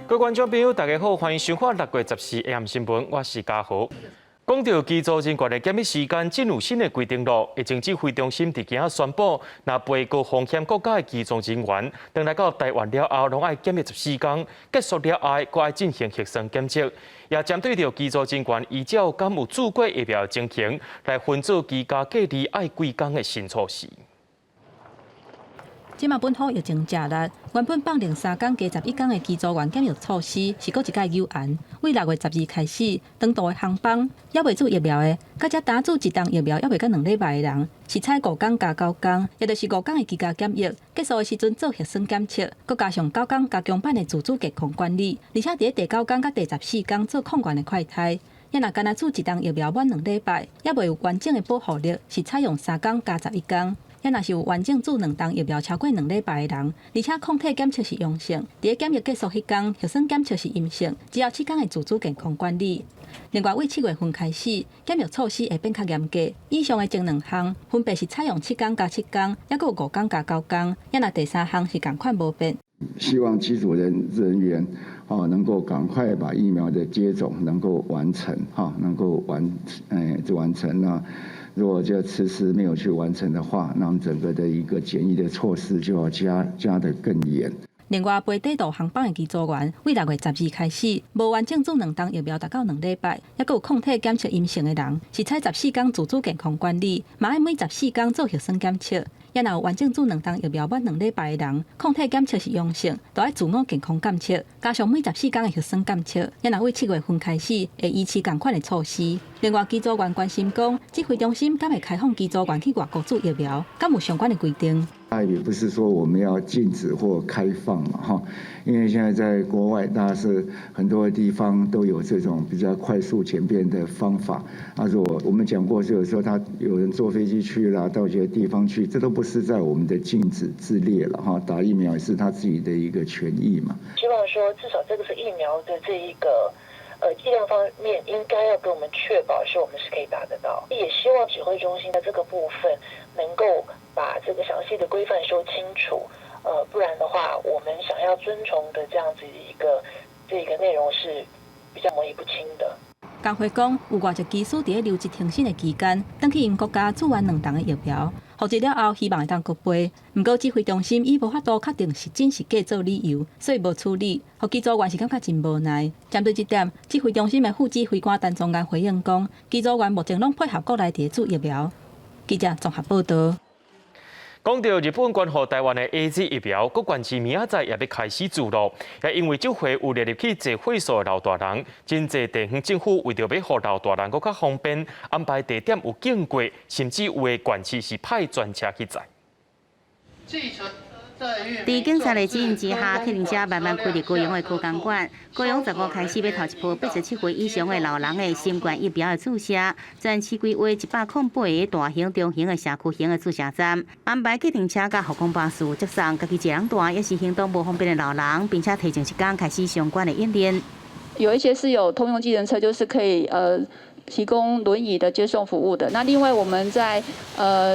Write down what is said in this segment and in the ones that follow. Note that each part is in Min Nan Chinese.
各位觀眾朋友，大家好，歡迎收看6月14 AM 新聞，我是嘉豪。講到機組人員的檢疫時間，進入新的規定囉。疫情指揮中心佇今仔宣布，若飛高風險國家的機組人員，轉來到台灣了後，攏愛檢疫14天，結束了後，閣愛進行核酸檢測。也針對著機組人員依照敢有注過疫苗的情形，來分做居家隔離愛幾工的新措施。這馬本土疫情誠烈，原本放兩三工加11工的機組員檢疫措施是閣一擺搝嚴。對6月12開始，長途的航班猶未注疫苗的，佮才打注一針疫苗猶未夠2禮拜的人，是採5工加9工，也就是五工的居家檢疫，結束的時陣做核酸檢測，閣加上九工加強版的自主健康管理，而且佇第九工佮第14工做抗原的快篩。也若干焦注一針疫苗滿2禮拜，猶未有完整的保護力，是採用3工加11工。也若是有完整注兩針疫苗超過兩禮拜的人，而且抗體檢測是陽性，佇檢疫結束彼工核酸檢測是陰性，只要7工的自主健康管理。另外，對7月份開始，檢疫措施會變較嚴格。以上的前兩項分別是採用7工加7工，抑閣有5工加9工。也若第三項是仝款無變。希望機組人員哦能夠趕快把疫苗的接種能夠完成，哈，能夠完，就完成了。如果就遲遲沒有去完成的話，那麼整個的一個檢疫的措施就要加得更嚴。另外，飛短途航班的機組員，對6月12開始，無完整注兩針疫苗達到2禮拜，抑閣有抗體檢測陰性的人，是採14工自主健康管理，嘛愛每14工做核酸檢測。也若有完整注兩針疫苗滿兩禮拜的人，抗體檢測是陽性，就愛自我健康監測，加上每十四工的核酸檢測。也若對7月份開始，會維持仝款的措施。另外，機組員關心講，指揮中心敢會開放機組員去外國注疫苗，敢有相關的規定？那也不是說我們要禁止或開放嘛，哈，因為現在在國外，大家是很多地方都有這種比較快速簡便的方法。啊，如果我們講過，就是說他有人坐飛機去了，到一些地方去，這都不是在我們的禁止之列了，哈。打疫苗也是他自己的一個權益嘛。希望說至少這個是疫苗的這一個劑量方面，應該要給我們確保是我們是可以打得到。也希望指揮中心在這個部分能夠把這個詳細的規範說清楚，不然的話，我們想要遵從的這樣子一個這個內容是比較模糊不清的。江輝講，有外籍機師佇咧留職停薪的期間，轉去𪜶國家注完兩針的疫苗，復職了後希望會當閣飛。毋過指揮中心以無法度確定是真是假做理由，所以無處理。予機組員是感覺真無奈。針對這點，指揮中心的副指揮官陳宗彥回應講，機組員目前攏配合國內佇咧注疫苗。記者綜合報道。講到日本捐予台灣的 AZ 疫苗，各縣市明仔載也欲開始注咯。也因為這回有列入去坐會所的老大人，真濟地方政府為著欲予老大人閣較方便，安排地點有經過，甚至有的縣市是派專車去載。佇警察的指引之下，客運車慢慢開入高雄的科工館。高雄15開始欲頭一波87歲以上的老人的新冠疫苗的注射，全市規劃108個大型、中型的社區型的注射站，安排計程車佮護工巴士接送家己一人蹛，抑是行動無方便的老人，並且提前一工開始相關的演練。有一些是有通用計程車，就是可以提供輪椅的接送服務的。那另外我們在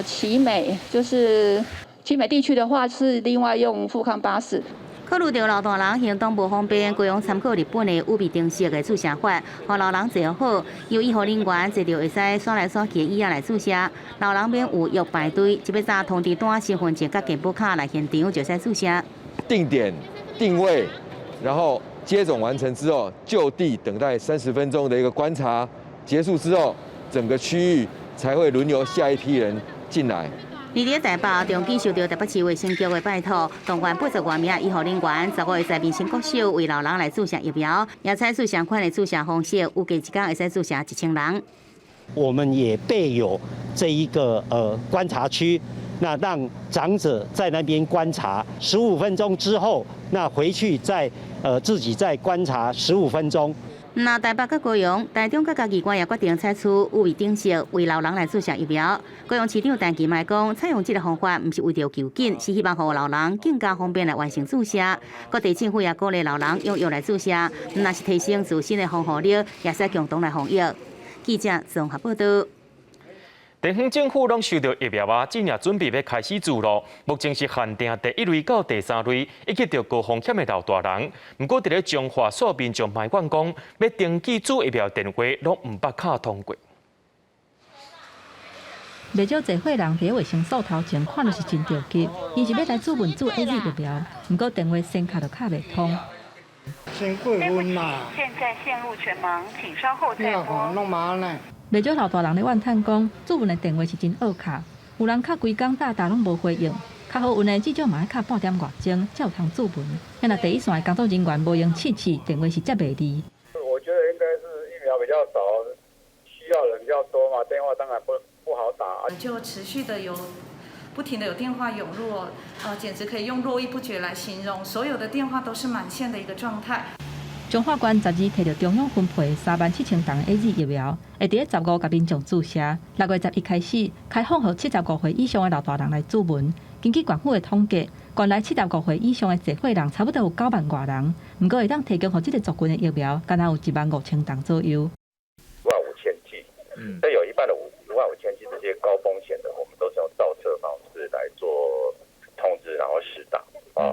奇美，就是奇美地區的話，是另外用復康巴士。考慮到老大人行動無方便，高雄參考日本的預備程式的注射法，予老人坐好，由醫護人員坐著會使徙來徙去的椅仔來注射，老人免預約排隊，一欲查通知單、身份證佮健保卡來現場就使注射。定點定位，然後接種完成之後，就地等待30分鐘的一個觀察，結束之後，整個區域才會輪流下一批人進來。佇咧台北，長期受到台北市衛生局的拜託，動員80外名醫護人員，15個在民生國小為老人來注射疫苗，也採取相款的注射方式，預計一工會使注射1000人。我們也備有這一個觀察區，那讓長者在那邊觀察十五分鐘之後，那回去再自己再觀察十五分鐘。那台北佮高雄、台中佮嘉義縣也決定採取預備程式為老人來注射疫苗。高雄市長陳其邁講，採用這個方法毋是為著求緊，是希望予老人更加方便來完成注射。各地政府也鼓勵老人踴躍來注射，若是提升自身的防護力，也使共同來防疫。記者綜合報道。地方政府攏收著疫苗啊，正準備欲開始注咯。目前是限定第一類到第三類，以及著高風險的老大人。毋過佇咧彰化，煞民眾埋怨講，欲登記注疫苗電話攏毋捌敲通過。袂少濟歲人佇衛生所頭前看著是真著急，𪜶是欲來注文注 AZ 疫苗，毋過電話先敲就敲袂通。先過問嘛。現在線路全忙，請稍後再撥。攏忙呢。袂少老大人咧怨嘆講，注文的電話是真惡敲，有人敲規工噠噠攏無回應，較好運的至少嘛愛敲半點外鐘才有通注文。若第一線的工作人員無閒試試，電話是接袂離。我覺得應該是疫苗比較少，需要人比較多嘛，電話當然不好打。就持續的有不停的有電話湧入，簡直可以用絡繹不絕來形容，所有的電話都是滿線的一個狀態。彰化縣12提著中央分配37,000筒 AZ 疫苗，會佇咧15共民眾注射。6月11開始開放予75歲以上的老大人來注文。根據縣府的統計，縣內75歲以上的濟歲人差不多有9萬外人。毋過會當提供予這個族群的疫苗，干焦有15,000筒左右。1萬5千劑，這有一半的1萬5千劑，這些高風險的，我們都是用造冊方式來做通知，然後施打。啊，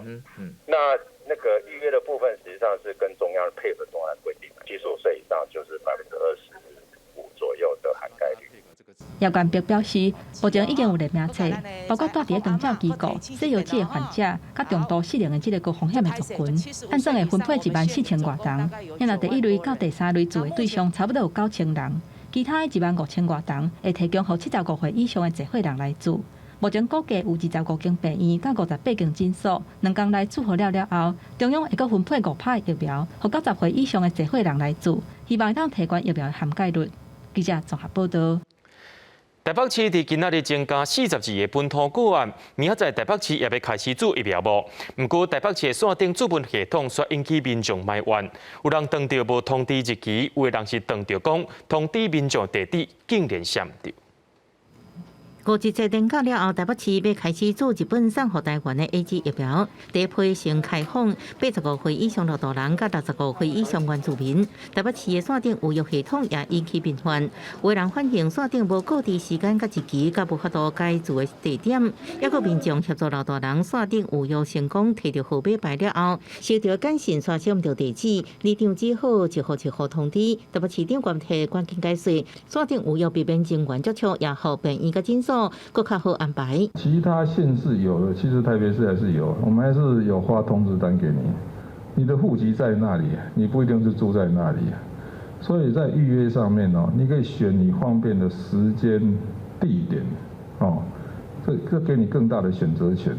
那個預約的部分，實際上是跟中央配合中央規定，75歲以上就是25%左右的涵蓋率。葉元碧表示，目前已經有列名冊，包括蹛佇咧長照機構、洗腰子的患者，佮重度失能的這個高風險的族群，按算會分配1萬4千外筒。若第一類到第三類注的對象，差不多有9,000人，其他的1萬5千外筒會提供予75歲以上的濟歲人來注。目前估計有25間病院佮58間診所，2工內注予了了後，中央會閣分配5%疫苗，予90歲以上的濟歲人來注，希望會當提懸疫苗的涵蓋率。記者綜合報導。台北市佇今仔日增加42個本土個案，明仔載台北市也欲開始注疫苗無？毋過台北市的線頂注文系統煞引起民眾埋怨，有人等著無通知日期，有的人是等著講通知民眾地址竟然寫毋著。五一節連假了後，台北市欲開始注日本送予台灣的 AZ 疫苗，第一批先開放85歲以上老大人佮65歲以上原住民。台北市的線頂預約系統也引起民怨，有人反映線頂無告知時間佮日期，佮無法度改注的地點。抑閣民眾協助老大人線頂預約成功，提著號碼牌了後，收著簡訊煞寫毋著地址，里長只好一戶一戶通知。台北市長關提趕緊解釋，線頂預約避免人員接觸，也予病院佮診所閣較好安排。其他縣市有的，其實台北市還是有，我們還是有發通知單給你。你的戶籍在那裡，你不一定是住在那裡，所以在預約上面哦，你可以選你方便的時間、地點，哦，這給你更大的選擇權。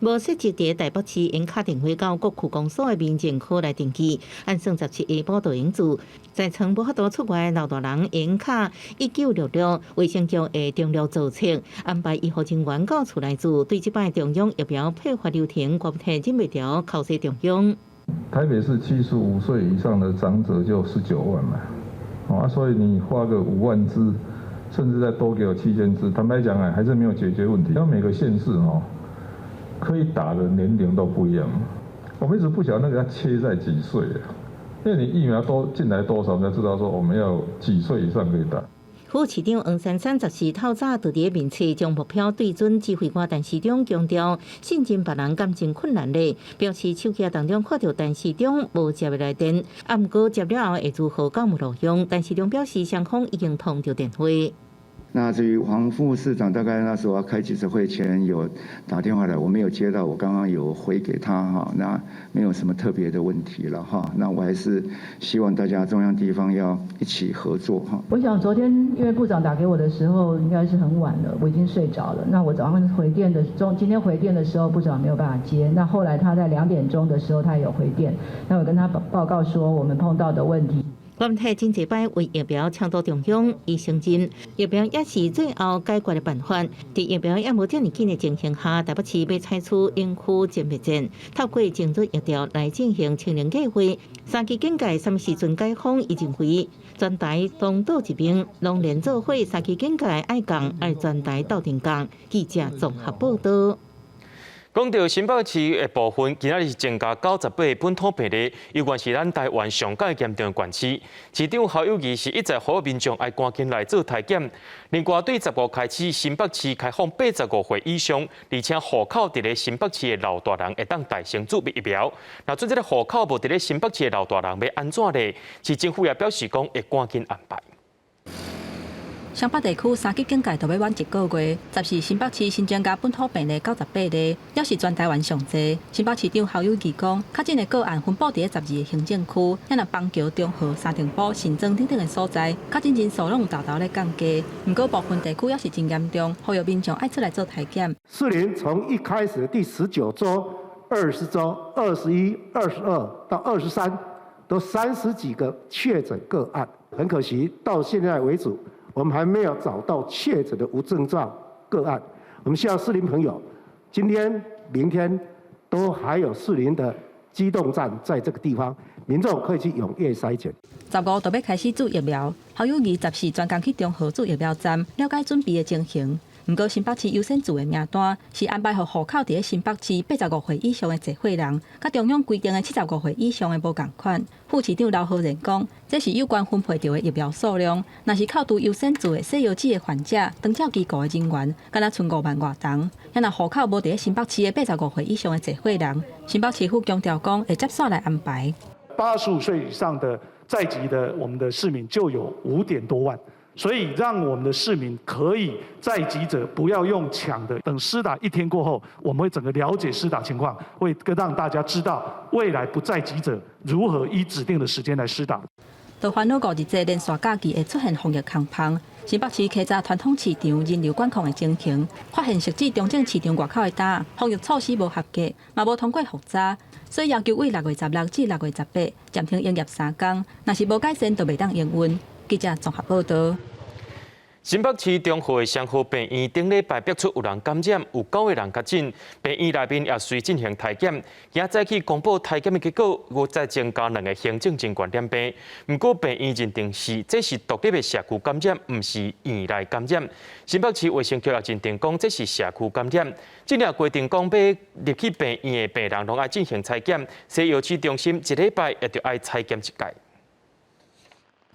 無設置佇台北市，用敲電話到各區公所的民政科來登記，按算17下晡就會注。在床無法度出外的老大人，用敲1966，衛生局會登錄造冊，安排醫護人員到厝內注。對這擺中央疫苗配發流程，國提忍袂牢，叩說中央。台北市75歲以上的長者就19萬嘛，啊，所以你發個5萬支，甚至再多給我7,000支，坦白講啊，還是沒有解決問題。因為每個縣市哦，可以打的年齡都不一樣，我們一直不曉得那個要切在幾歲啊，因為你疫苗多進來多少，我們才知道說我們要幾歲以上可以打。副市長黃珊珊14透早佇佇面冊將目標對準指揮官陳時中，強調信任別人敢真困難咧，表示手機當中看著陳時中無接的來電，啊，毋過接了後會如何敢有路用？陳時中表示雙方已經通著電話。那至於黃副市長，大概那時候要開記者會前有打電話來，我沒有接到，我剛剛有回給他哈，那沒有什麼特別的問題了哈。那我還是希望大家中央地方要一起合作哈。我想昨天因為部長打給我的時候應該是很晚了，我已經睡着了。那我早上回電的中，今天回電的時候部長沒有辦法接。那後來他在2點鐘的時候他有回電，那我跟他報告說我們碰到的問題。國泰真濟擺為疫苗搶渡中央，伊承認疫苗也是最後解決的辦法。佇疫苗猶無遮爾緊的情形下，台北市欲採取營區殲滅戰，透過精準疫調來進行清零計劃。三級警戒啥物時陣解封？伊認為全台當倒一邊，攏連做伙三級警戒愛共，愛全台鬥陣共。記者綜合報導。講到新北市的部分，今仔日是增加98個本土病例，猶原是咱台灣上蓋嚴重的縣市。市長侯友宜是一再呼籲民眾愛趕緊來做篩檢。另外，對十五開始，新北市開放85歲以上，而且戶口佇咧新北市的老大人會當代先注疫苗。若準這个戶口無佇咧新北市的老大人欲按怎咧？市政府也表示講會趕緊安排。雙北地區三級警戒都欲滿一個月，14新北市新增加本土病例98例，猶是全台灣上濟。新北市長侯友宜講，確診的個案分布佇咧12個行政區，像若板橋、中和、三重埔、新莊等等的所在，確診人數攏有沓沓咧降低。毋過部分地區猶是真嚴重，呼籲民眾愛出來做篩檢。士林從一開始第19週、20週、21、22到23，都30幾個確診個案。很可惜，到現在為止，我們還沒有找到確診的無症狀個案。我們希望士林朋友，今天、明天都還有士林的機動站在這個地方，民眾可以去踴躍篩檢。15就欲開始注疫苗，侯友宜14專工去中和注疫苗站，了解準備的情形。毋過新北市優先注的名單是安排予戶口佇咧新北市85歲以上的濟歲人，佮中央規定的75歲以上的無仝款。副市長劉浩然講，這是有關分配著的疫苗數量，若是扣除優先注的西藥劑的患者，長照機構的人員，敢若賰5萬外人。若戶口無佇咧新北市的85歲以上的濟歲人，新北市府強調講會接續來安排。 85歲以上的在籍的我們的市民就有5點多萬。所以，讓我們的市民可以在籍者不要用搶的，等施打一天過後，我們會整個了解施打情況，會讓大家知道未來不在籍者如何依指定的時間來施打。都煩惱五日節連續假期會出現防疫空縫，新北市稽查傳統市場人流管控的情形，發現設置中正市場外口的擔防疫措施無合格，嘛無通過複查，所以要求對6月16至6月18暫停營業3工，若是無改善，就袂當營運。記者綜合報導。新北市中和的雙和病院頂禮拜爆出有人感染，有9個人確診，病院內面也隨進行篩檢。今早起公布篩檢的結果，閣再增加兩个行政人員染病。毋過病院認定是這是獨立的社區感染，毋是院內感染。新北市衛生局也認定講這是社區感染。這領規定講欲入去病院的病人攏愛進行篩檢，西藥市中心一禮拜也著愛篩檢一擺。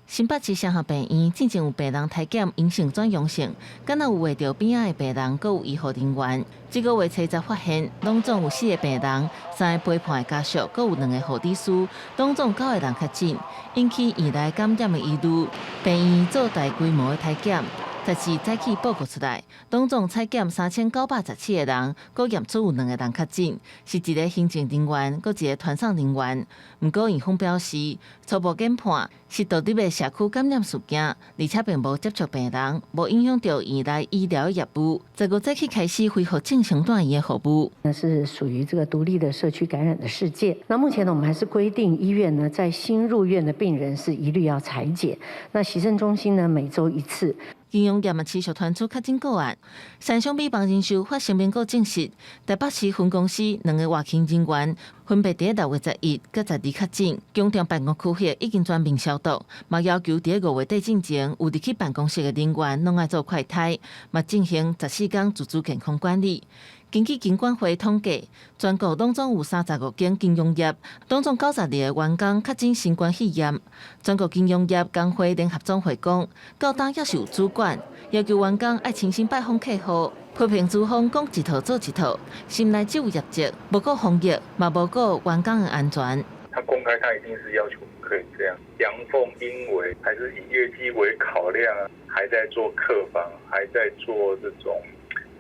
新北市雙和病院進前有病人篩檢陰性轉陽性，敢若有畫著邊仔的病人，閣有醫護人員。這個月初十發現，攏總有四個病人、三个陪伴的家屬，閣有兩个護理師，攏總九個人確診，引起院內感染的疑慮。病院做大規模的篩檢，14早起報告出來，攏總採檢3917個人，閣驗出有兩個人確診，是一个行政人員，閣一个傳送人員。毋過院方表示，初步研判是獨立的社區感染事件，而且並無接觸病人，無影響著院內醫療業務。15早起開始恢復正常住院的服務。那是屬於這個獨立的社區感染的事件。那目前呢，我們還是規定醫院呢，在新入院的病人是一律要採檢。那洗腎中心呢，每週一次。金融業嘛持續傳出確診個案，三商美邦人壽發聲明閣證實，台北市分公司兩个外勤人員分別佇6月11佮12確診，強調辦公區域已經全面消毒，嘛要求佇5月底進前有入去辦公室的人員攏愛做快篩，嘛進行14工自主健康管理。根據金管會統計，全國攏總有35間金融業，攏總92个員工確診新冠肺炎。全國金融業工會聯合總會講，到今猶是有主管要求員工愛親身拜訪客戶，批評資方講一套做一套，心內只有業績，無顧防疫，嘛無顧員工的安全。他公開，他一定是要求可以這樣，陽奉陰違，還是以業績為考量，還在做客房，還在做這種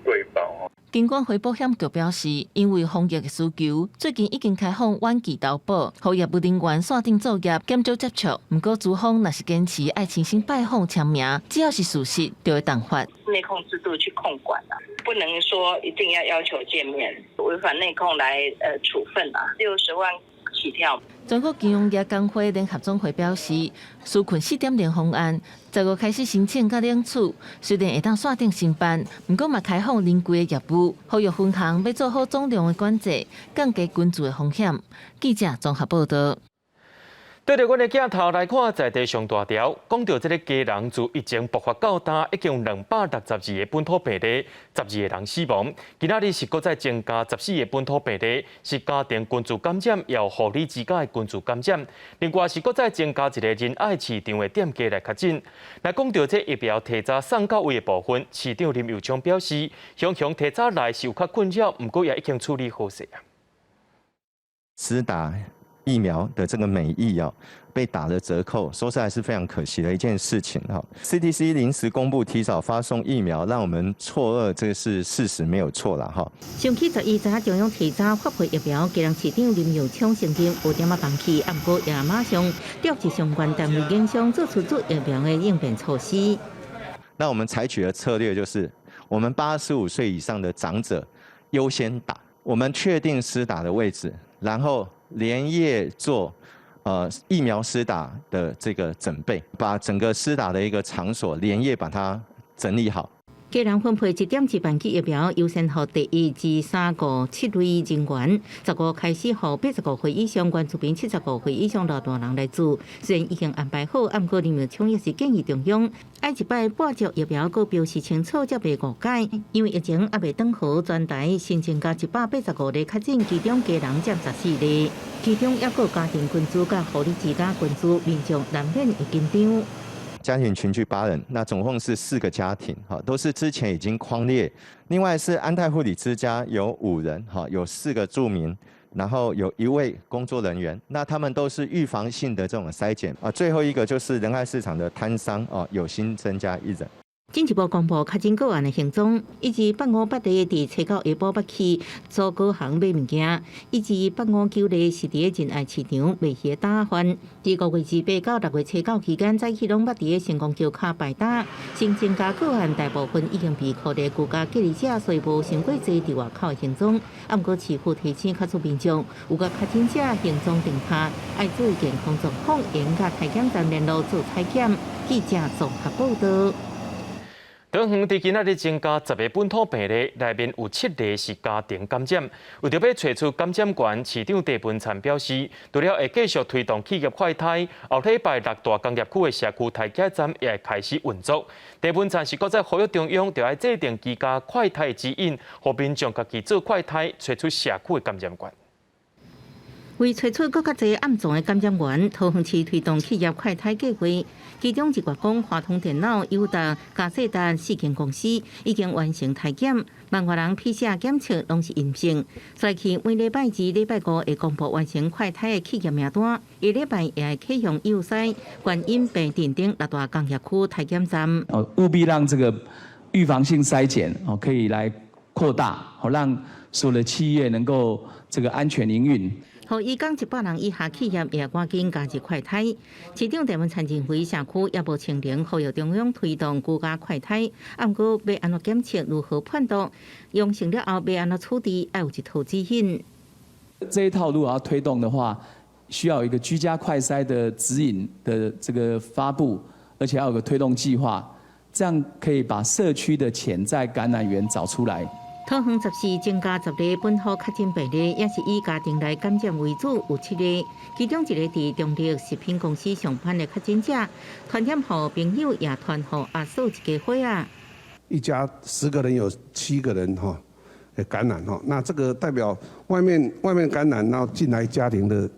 對保。金管會保險局表示，因為防疫的需求，最近已經開放遠距投保，予業務人員線頂作業，減少接觸。毋過資方若是堅持愛親身拜訪簽名，只要是事實，就會重罰。內控制度去控管啊，不能說一定要要求見面，違反內控來處分啊，60萬起跳。全國金融業工會聯合總會表示，紓困4.0方案15開始申請佮領取，雖然會當線頂申辦，毋過嘛開放臨櫃的業務，呼籲分行欲做好總量的管制，降低群聚的風險。記者綜合報導。對著阮的鏡頭來看，在地上大條，講著這个基隆自疫情爆發到今，已經有262個本土病例，12個人死亡。今仔日是閣再增加14個本土病例，是家庭群聚感染，也有護理之家的群聚感染。另外是閣再增加一個仁愛市場的店家來確診。來講著這疫苗提早送到位的部分，市長林右昌表示，雄雄提早來是有較困擾，毋過也已經處理好勢啊。施打疫苗的這個美意哦，被打了折扣，說實在是非常可惜的一件事情哈。CDC 臨時公布提早發送疫苗，讓我們錯愕，這個是事實沒有錯啦哈。上起11早中央提早發配疫苗，基隆市長林右昌承認有點仔放棄，毋過也馬上調集相關單位研商做出做疫苗的應變措施。那我們採取的策略就是，我們85歲以上的長者優先打，我們確定施打的位置，然後連夜做疫苗施打的這個準備，把整個施打的一個場所連夜把它整理好。基隆分配1.2萬劑疫苗，優先予第一、二、三、五、七類人員。15開始予85歲以上原住民75歲以上老大人來注。雖然已經安排好，毋過林右昌也是建議中央愛一擺補足疫苗，閣標示清楚，才袂誤解。因為疫情猶未轉好，全台新增加185例確診，其中基隆佔14例，其中抑閣家庭群聚佮護理之家群聚，民眾難免會緊張。家庭群聚8人，那總共是四個家庭，哈，都是之前已經匡列。另外是安泰護理之家有5人，哈，有四個住民，然後有一位工作人員，那他們都是預防性的這種篩檢啊。最後一個就是仁愛市場的攤商，哦，有新增加一人。進一步公布確診個案的行蹤，1、2、8、5、8例佇初九下晡捌去祖高行買物件，1、2、8、5、9例是佇咧仁愛市場賣魚擔飯。佇5月28到6月初9期間，早起攏捌佇咧成功橋跤擺擔。新增加個案大部分已經被箍佇居家隔離者，所以無傷過濟佇外口的行蹤。毋過市府提醒較數民眾，有共確診者行蹤定下，愛注意健康狀況，應佮採檢站聯絡做採檢。記者綜合報導。桃園佇今仔日增加10個本土病例，內面有七例是家庭感染。為著欲揣出感染源，市長鄭文燦表示，除了會繼續推動企業快篩，後禮拜六大工業區的社區篩檢站也會開始運作。鄭文燦是閣再呼籲中央，著愛制定居家快篩指引，予民眾家己做快篩，揣出社區的感染源。為揣出閣較濟暗藏的感染源，桃園市推動企業快篩計劃，其中一月講華通電腦、友達、嘉世達四間公司已經完成篩檢，萬外人 PCR 檢測攏是陰性。所以每禮拜二、禮拜五會公布完成快篩的企業名單，下禮拜也會啟用幼篩、觀音白鎮等六大工業區篩檢站。哦，務必讓這個預防性篩檢哦可以來擴大，好讓所有的企業能夠這個安全營運。予移工100人以下企業也趕緊加入快篩。市長鄭文燦認為社區猶無清零，呼籲中央推動居家快篩。毋過欲按怎檢測，如何判斷？陽性了後欲按怎處置，愛有一套指引。這一套如果要推動的話，需要有一個居家快篩的指引的這個發布，而且要有個推動計劃，這樣可以把社區的潛在感染源找出來。桃園14增加10例本土確診病例，也是以家庭內感染為主，有七例，其中一个佇中壢食品公司上班的確診者，傳染予朋友，也傳予阿嫂一家伙仔。一家10個人有7個人哈感染哈，那這個代表外面感染，然後進來家庭的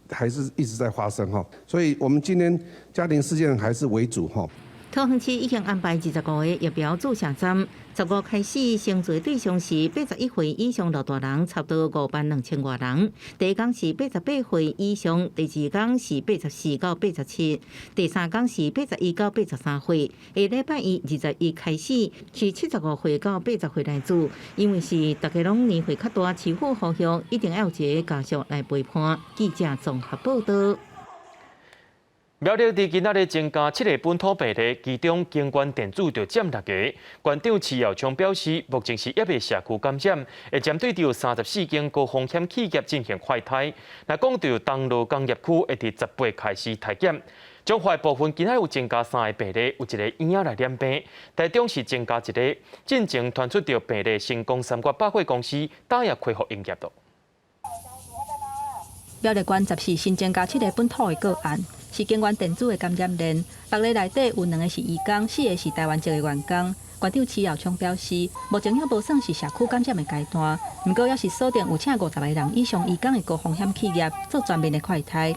還是一直在發生哈，所以我們今天家庭事件還是為主哈。桃園市已經安排25個疫苗注射站，15開始先做對象是81歲以上老大人，差不多5萬2千外人。第一工是88歲以上，第二工是84到87，第三工是81到83歲。下禮拜一21開始是75歲到80歲來注，因為是大家攏年歲較大，市府呼籲一定要有一個家屬來陪伴。記者綜合報導。苗栗佇今仔日增加七个本土病例，其中京冠電子就佔六个。縣長徐耀昌表示，目前是猶未社區感染，會針對著34間高風險企業進行快篩。若講著東螺工業區會佇18開始篩檢。彰化部分今仔有增加三个病例，有一个嬰仔來染病，台中市增加一个，進前傳出著病例成功三月百貨公司，今也恢復營業囉。苗栗縣十四新增加七个本土的個案，是京元電子的感染鏈。六个內底有兩个是移工，四个是台灣籍的員工。縣長徐耀昌表示，目前猶無算是社區感染的階段，毋過猶是鎖定有請50個人以上移工的高風險企業做全面的快篩。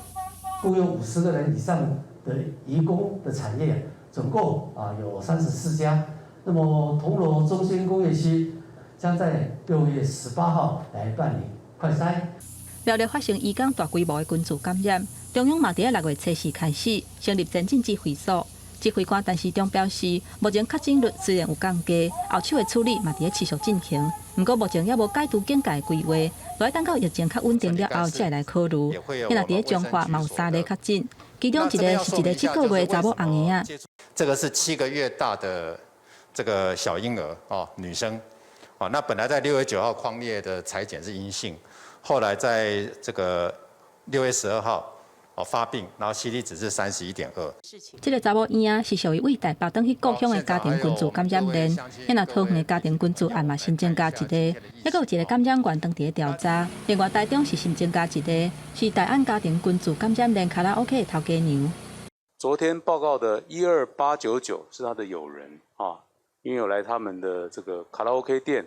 僱用50個人以上的移工的產業，總共有34家。那麼銅鑼中心工業區將在6月18號來辦理快篩。苗栗發生移工大規模的群聚感染，中央嘛佇6月初四開始成立前進指揮所。指揮官陳時中表示，目前確診率雖然有降低，後手的處理嘛佇咧持續進行。毋過目前猶無解除警戒規劃，著愛等到疫情較穩定了後，才會來考慮。現在佇咧彰化嘛有三例確診，其中一个是一个7個月查某紅嬰仔。這個是7個月大的這個小嬰兒哦，女生，哦，那本來在6月9號匡列的採檢是陰性，後來在這個6月12號哦發病，然後 CT 值是31.2。這个查某嬰仔是屬於對台北轉去故鄉的家庭群聚感染鏈，現在桃園的家庭群聚案嘛新增加一个，猶閣有一个感染源當佇咧調查。另外台中是新增加一个，是大安家庭群聚感染鏈卡拉 OK 的頭家娘。昨天報告的12899是他的友人啊，因為有來他們的這個卡拉 OK 店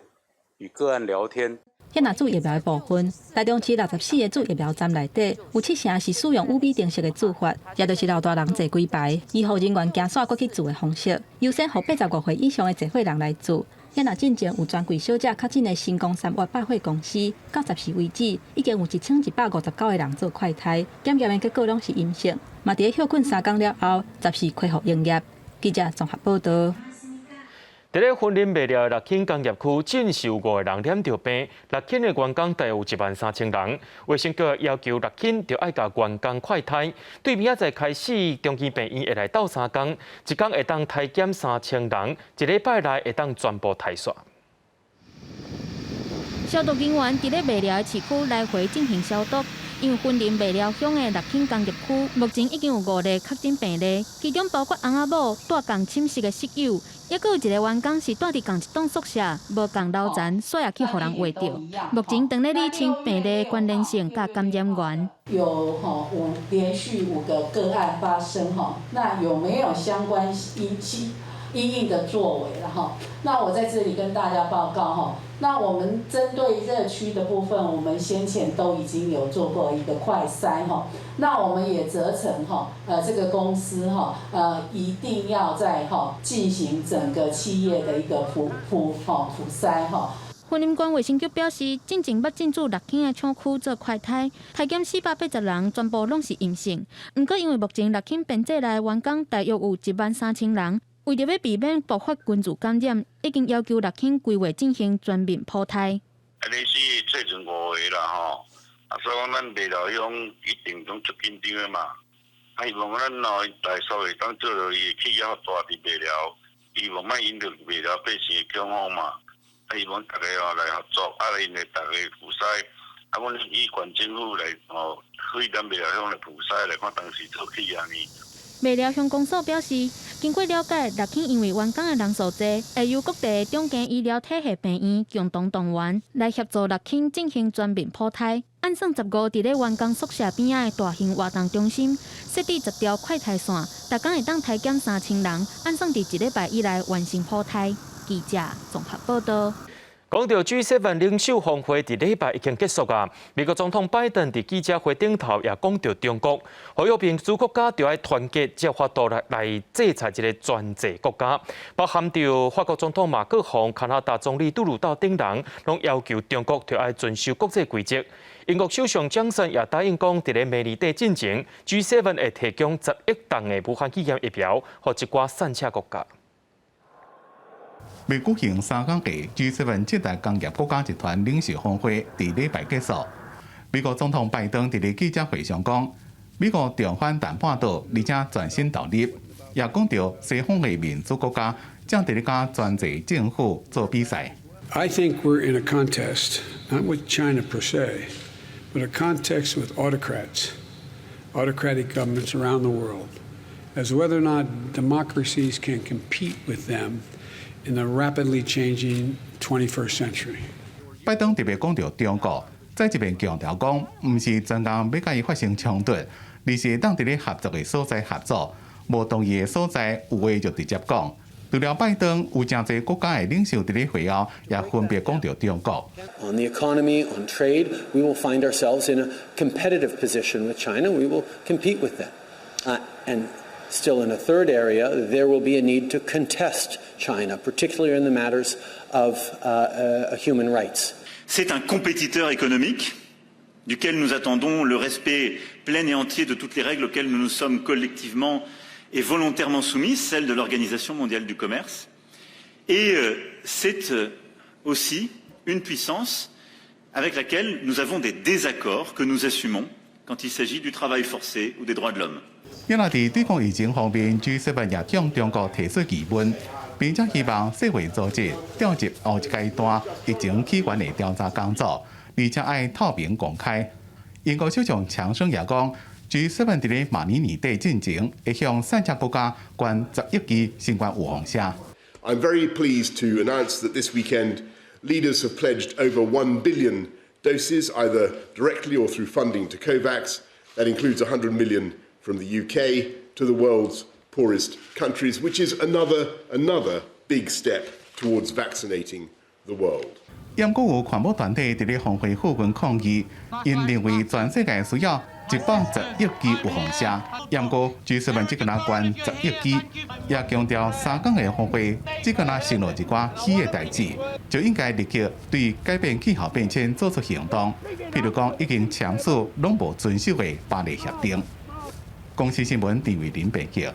與個案聊天。現在注疫苗的部分，台中市64个注疫苗站內底有七成是使用五比定式的注法，也就是老大人坐幾排，醫護人員行線過去注的方式，優先予85歲以上的濟歲人來注。現在進前有專櫃小姐確診的新光三越百貨公司，到十四為止已經有1159個人做快篩，檢驗的結果攏是陰性。嘛佇咧歇睏3工了後，十四恢復營業。記者綜合報導。佇咧雲林麥寮的六輕工業區，進前有五个人染著病，六輕的員工大約有1萬3千人。衛生局要求六輕著愛共員工快篩，對明仔載開始，長崎病院會來鬥相共，一工會當篩檢3000人，一禮拜內會當全部篩煞。消毒人員佇咧麥寮的市區來回進行消毒。因為雲林麥寮鄉的六輕工業區，目前已經有五例確診病例，其中包括翁仔某蹛仝寢室的室友，猶閣有一个員工是蹛佇仝一棟宿舍，無仝樓層，煞也去予人畫著。目前正咧理清病例關聯性佮感染源。有吼五連續五個個案發生吼，那有沒有相關因因應的作為了哈？那我在這裡跟大家報告哈，那我們針對熱區的部分，我們先前都已經有做過一個快篩哈，那我們也責成哈，這個公司哈，一定要在哈進行整個企業的一個普普哈普篩哈。雲林縣衛生局表示，進前捌進駐六輕的廠區做快篩，篩檢480人，全部攏是陰性。毋過因為目前六輕編制內員工大約有1萬3千人，為著欲避免爆發群聚感染，已經要求六輕規劃進行全面普篩。啊，你是確診五个啦吼，啊，所以講咱麥寮鄉一定攏足緊張的嘛。啊，希望咱哦大數會當做著伊的企業大佇麥寮，希望莫引著麥寮百姓的恐慌嘛。啊，希望大家哦來合作，啊，𪜶會逐个普篩，啊，阮以縣政府來哦，去咱麥寮鄉來普篩來看當時做企業呢。麥寮鄉公所表示，經過了解，六輕因為員工的人數濟，會由各地中間醫療體系病院共同動員來協助六輕進行全面普篩。按算十五佇咧員工宿舍邊仔的大型活動中心設置10條快篩線，逐工會當篩檢3000人。按算佇一禮拜以內完成普篩。記者綜合報導。講到 G7 領袖峰會佇禮拜已經結束啊，美國總統拜登佇記者會頂頭也講著中國，呼籲民主國家著愛團結，才有法度來制裁這个專制國家，包含著法國總統馬克宏、加拿大總理杜魯道等人，攏要求中國著愛遵守國際規則。英國首相強森也答應講，佇咧明年底進前，G7 會提供10億筒的武漢肺炎疫苗，予一寡散赤國家。欲舉行3工的 G7 七大工業國家集團領袖峰會佇禮拜結束。美國總統拜登佇咧記者會上講，美國重返彈判島，而且全身投入，也講著西方的民主國家正佇咧佮專制政府做比賽。 I think we're in a contest, not with China per se, but a contest with autocrats, autocratic governments around the world, as whether or not democracies can compete with them in the rapidly changing 21st century. 拜登特別講著中國，再一遍強調講，毋是專工欲佮伊發生衝突，而是會當佇咧合作的所在合作，無同意的所在有話就直接講。除了拜登，有誠濟國家的領袖佇咧會後也分別講著中國。 On the economy, on trade, we will find ourselves in a competitive position with China. We will compete with them. And still in a third area, there will be a need to contest China, particularly in the matters of human rights. C'est un compétiteur économique duquel nous attendons le respect plein et entier de toutes les règles auxquelles nous nous sommes collectivement et volontairement soumis, celles de l'Organisation mondiale du commerce. Et c'est aussi une puissance avec laquelle nous avons des désaccords que nous assumons quand il s'agit du travail forcé ou des droits de l'homme. 另外，佇對抗疫情方面，G7 也向中國提出疑問，並且希望世衛組織調入後一階段疫情起源的調查工作，而且愛透明公開。英國首相強生也講，G7 佇咧馬尼年底進前，會向三隻國家捐10億劑新冠預防射。 I'm very pleased to announce that this weekend leaders have pledged over 1 billion doses, either directly or through funding to COVAX. That includes 100 million from the UK to the world's poorest countries, which is another big step towards vaccinating the world. 毋過有環保團體佇咧峰會附近抗議，𪜶認為全世界需要110億劑預防射，毋過 G7 只敢若捐十億劑，也強調3工的峰會只敢若承諾一寡虛的代誌，就應該立刻對改變氣候變遷做出行動，譬如講已經簽署攏無遵守的巴黎協定。公視新聞陳慧琳編輯。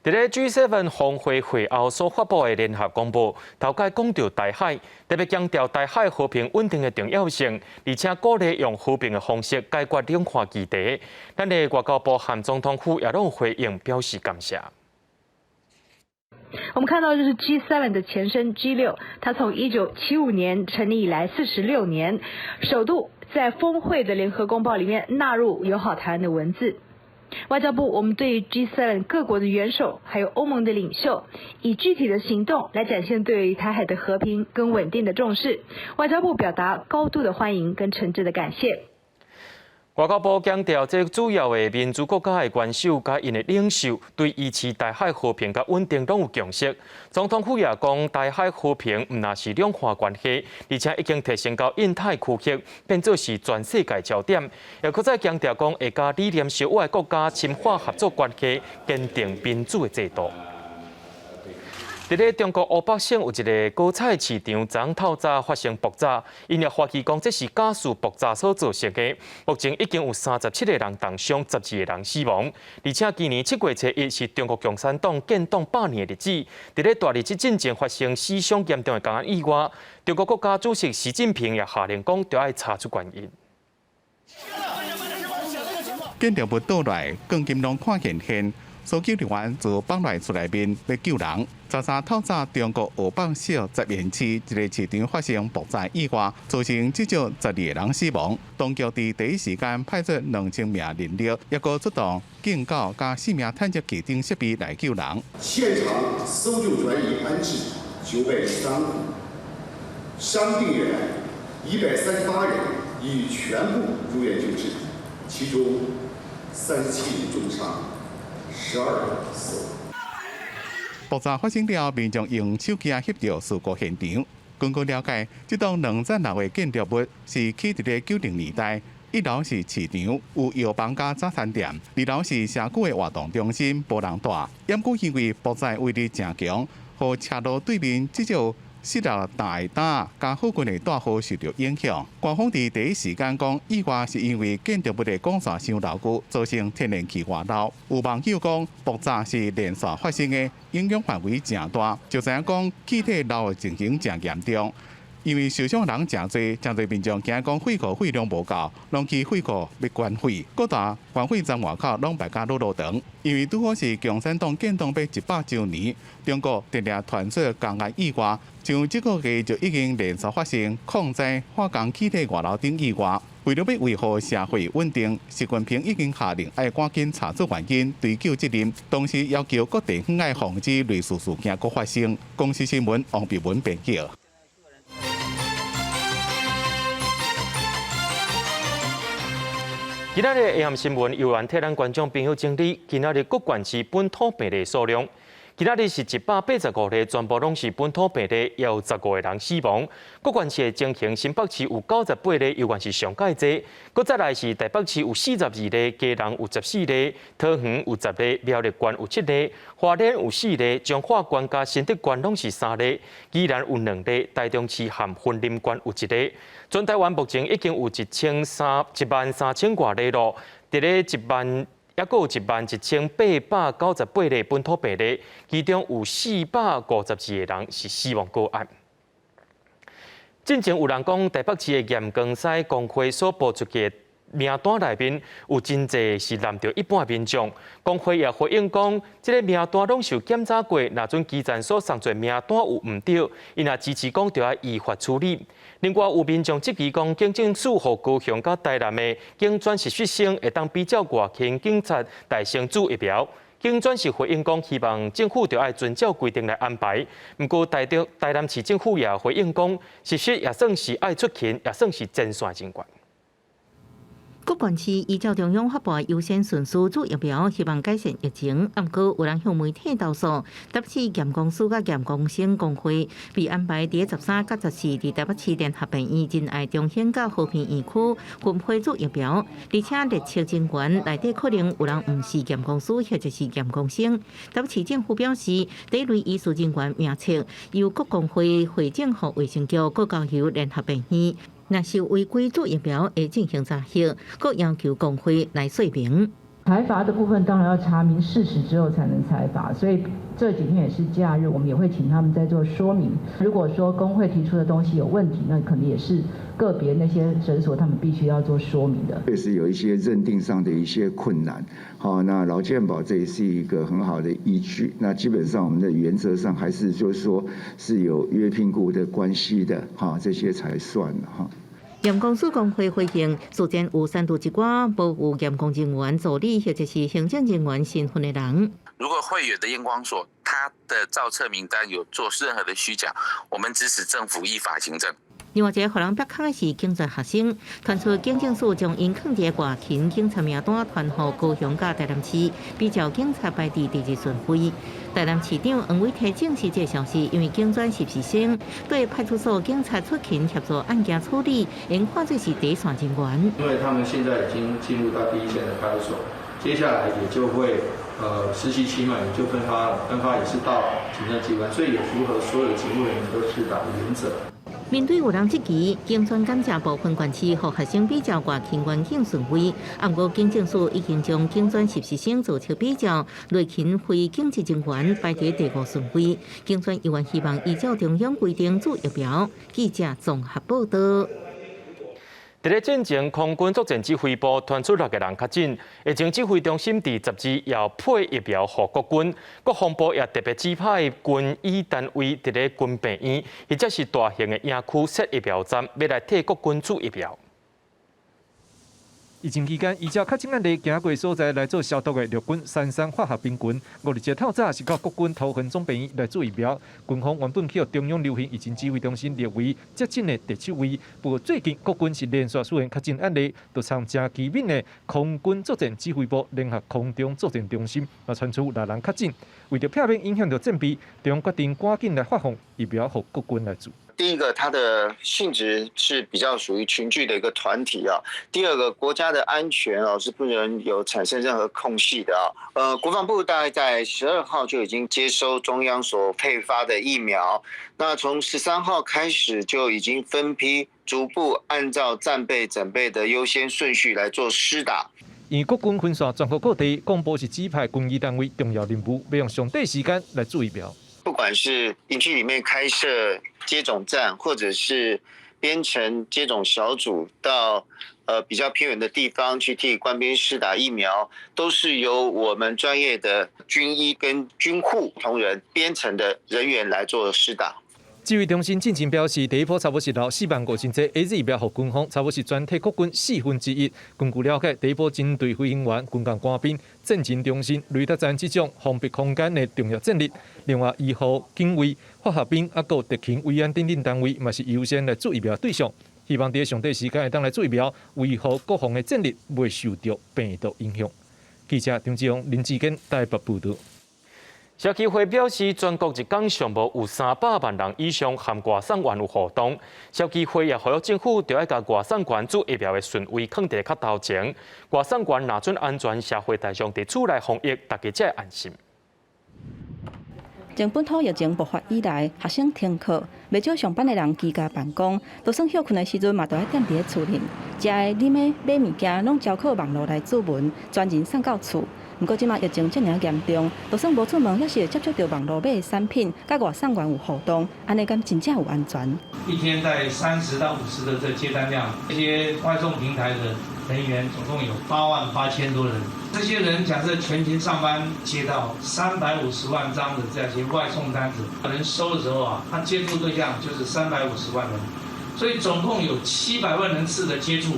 佇咧 G7 峰會會後所發布的聯合公報，頭擺講著台海，特別強調台海和平穩定的重要性，而且鼓勵用和平的方式解決兩岸議題。咱的外交部和總統府也攏回應表示感謝。我們看到就是 G7 的前身 G6，它從1975年成立以來46年，首度在峰會的聯合公報裡面納入友好台灣的文字。外交部，我們對於 G7 各國的元首，還有歐盟的領袖，以具體的行動來展現對於台海的和平跟穩定的重視。外交部表達高度的歡迎跟誠摯的感謝。外交部強調，這主要的民主國家的元首佮𪜶的領袖對維持台海和平佮穩定攏有共識。總統府也講，台海和平毋但是兩岸關係，而且已經提升到印太區域，變做是全世界焦點。又閣再強調講，會佮理念相倚的國家深化合作關係，堅定民主的制度。佇咧中國湖北省有一个果菜市場，昨透早發生爆炸，𪜶也懷疑講這是瓦斯爆炸所造成的。目前已經有37個人重傷，12個人死亡。而且今年7月初一是中國共產黨建黨百年的日子，佇咧大日子進前發生死傷嚴重的工安意外，中國國家主席習近平也下令講，著愛查出原因。建築物倒落，鋼筋攏看見現。搜救人員就放來厝內面欲救人。13透早，中國湖北省十堰市一个市場發生爆炸意外，造成至少12個人死亡。當局佇第一時間派出2000名人力，抑閣出動警狗佮四名探測器等設備來救人。現場搜救轉移安置903戶，傷病員138人已全部入院救治，其中37人重傷。12人死亡。爆炸發生了，民眾用手機仔翕著事故現場。根據了解，這棟兩層樓的建築物是起佇咧90年代，一樓是市場，有藥房佮早餐店；二樓是社區的活動中心，無人蹛。毋過因為爆炸威力誠強，予車路對面至少46擔的擔佮附近的大雨受著影響。官方佇第一時間講，意外是因為建築物的管線傷老舊，造成天然氣外漏。有網友講，爆炸是連續發生的，影響範圍誠大，就知影講氣體漏的情形誠嚴重。因為受傷人誠濟，誠濟民眾驚講血庫血量無夠，攏去血庫欲捐血。各大捐血站外口攏排甲老老長。因為拄好是共產黨建黨欲100週年，中國定定傳出工安意外，像這個月就已經連續發生礦災、化工氣體外漏等意外。為著欲維護社會穩定，習近平已經下令愛趕緊查出原因，追究責任，同時要求各地方愛防止類似事件閣發生。公視新聞王碧文編輯。今仔日下暗新聞由阮替咱觀眾朋友整理今仔日各縣市本土病例數量。今仔日是185例，全部攏是本土病例，也有15個人死亡。各縣市的情形，新北市有98例，猶原是上蓋濟。閣再來是台北市有42例，基隆有14例，桃園有10例，苗栗縣有7例，花蓮有4例，彰化縣佮新竹縣攏是3例，宜蘭有2例，台中市和雲林縣有1例。全台灣目前已經有13,000外例囉，佇咧一萬。抑閣有11,898例本土病例，其中有452個人是死亡個案。進前有人講，台北市的驗光師公會所報出去的名單內面有真濟是濫著一般的民眾。公會也回應講，這个名單攏是有檢查過，若準基層所送出名單有毋對，𪜶也支持講著愛依法處理。另外有民眾質疑講，警政署予高雄佮台南的警專實習生會當比照外勤警察代先注疫苗。警專是回應講，希望政府著愛遵照規定來安排。毋過台中台南市政府也回應講，實習也算是愛出勤，也算是前線人員。各縣市依照中央發布優先順序注疫苗，希望改善疫情。毋過有人向媒體投訴，台北市驗光師佮驗光師公會被安排佇13佮14佇台北市聯合病院仁愛中心佮和平院區分批注疫苗，而且列車人員內底可能有人毋是驗光師或者是驗光生。台北市政府表示，這類醫事人員名冊由各公會匯總予衛生局，閣交由聯合病院。若是違規注疫苗，會進行查核，閣要求公會來說明。裁罰的部分當然要查明事實之後才能裁罰，所以這幾天也是假日，我們也會請他們再做說明。如果說公會提出的東西有問題，那可能也是個別那些診所他們必須要做說明的。確實有一些認定上的一些困難，好，那勞健保這也是一個很好的依據。那基本上我們的原則上還是就是說是有約聘僱的關係的，哈，這些才算哈。驗光師公會回應，事前有刪除一寡無有驗光人員助理或者是行政人員身份的人。如果會有的驗光所，他的造冊名單有做任何的虛假，我們支持政府依法行政。另外一个予人煏空的是警專學生，傳出警政署將𪜶囥佇外勤警察名單傳予高雄佮台南市，比照警察排佇第二順位。台南市長黃偉哲證實這個消息，因為警專實習生對派出所警察出勤協助案件處理，應看做是第一線人員。因為他們現在已經進入到第一線的派出所，接下來也就會實習期滿也就分發了，分發也是到警政機關，所以也符合所有警務人員都施打的原則。面對有人質疑，警專感謝部分縣市予學生比照外勤員警順位，毋過警政署已經將警專實習生做出比較，內勤非警職人員排佇第五順位。警專猶原希望依照中央規定注疫苗。記者綜合報道。佇咧進前，空軍作戰指揮部傳出六個人確診，疫情指揮中心佇12也配疫苗予國軍，國防部也特別指派軍醫單位佇咧軍病院，或者是大型的營區設疫苗站，欲來替國軍注疫苗。疫情期間，依照確診案例行過所在來做消毒的陸軍三山化學兵群，5日透早是到國軍桃園總病院來注疫苗。軍方原本予中央流行疫情指揮中心列為接診的第七位，不過最近國軍是連續出現確診案例，就參誠機敏的空軍作戰指揮部聯合空中作戰中心，也傳出六人確診，為著避免影響著戰備，中央決定趕緊來發放疫苗予國軍來注。第一個，它的性質是比較屬於群聚的一個團體啊。第二個，國家的安全啊是不能有產生任何空隙的啊。國防部大概在12號就已經接收中央所配發的疫苗，那從13號開始就已經分批逐步按照戰備準備的優先順序來做施打。因為國軍分散全國各地，國防部是指派軍醫單位重要任務，欲用上短時間來注疫苗。不管是營區裡面開設接種站，或者是編成接種小組到比較偏遠的地方去替官兵施打疫苗，都是由我們專業的軍醫跟軍護同仁編成的人員來做施打。指揮中心進前表示，第一波差不多是落4萬5千劑 AZ 疫苗予軍方，差不多是全體國軍1/4。根據了解，第一波針對飛行員、軍艦官兵、戰情中心、雷達站這種封閉空間的重要戰力。另外，醫護、警衛、化學兵，抑閣有特勤、維安等等單位，嘛是優先來注疫苗對象。希望佇上短時間會當來注疫苗，維護國防的戰力袂受著病毒影響。記者張志勇、林志堅台北報導。消基會表示，全國一工上無有300萬人以上含外送員有互動。消基會也呼籲政府，著愛共外送員注疫苗的順位囥佇較頭前。外送員若準安全，社會大眾佇厝內防疫，大家才會安心。從本土疫情爆發以來，學生停課，袂少上班的人居家辦公，就算歇睏的時陣嘛，都愛踮佇咧厝裡，食的、啉的、買物件，攏交靠網路來注文，專人送到厝。毋過這馬疫情遮爾嚴重，就算無出門，猶是會接觸著網路買的產品，佮外送員有互動，按呢敢真正有安全？一天在30到50的這接單量，這些外送平台的人員總共有8萬8千多人。這些人假設全勤上班，接到350萬張的這些外送單子，人收的時候啊，他接觸對象就是350萬人，所以總共有700萬人次的接觸。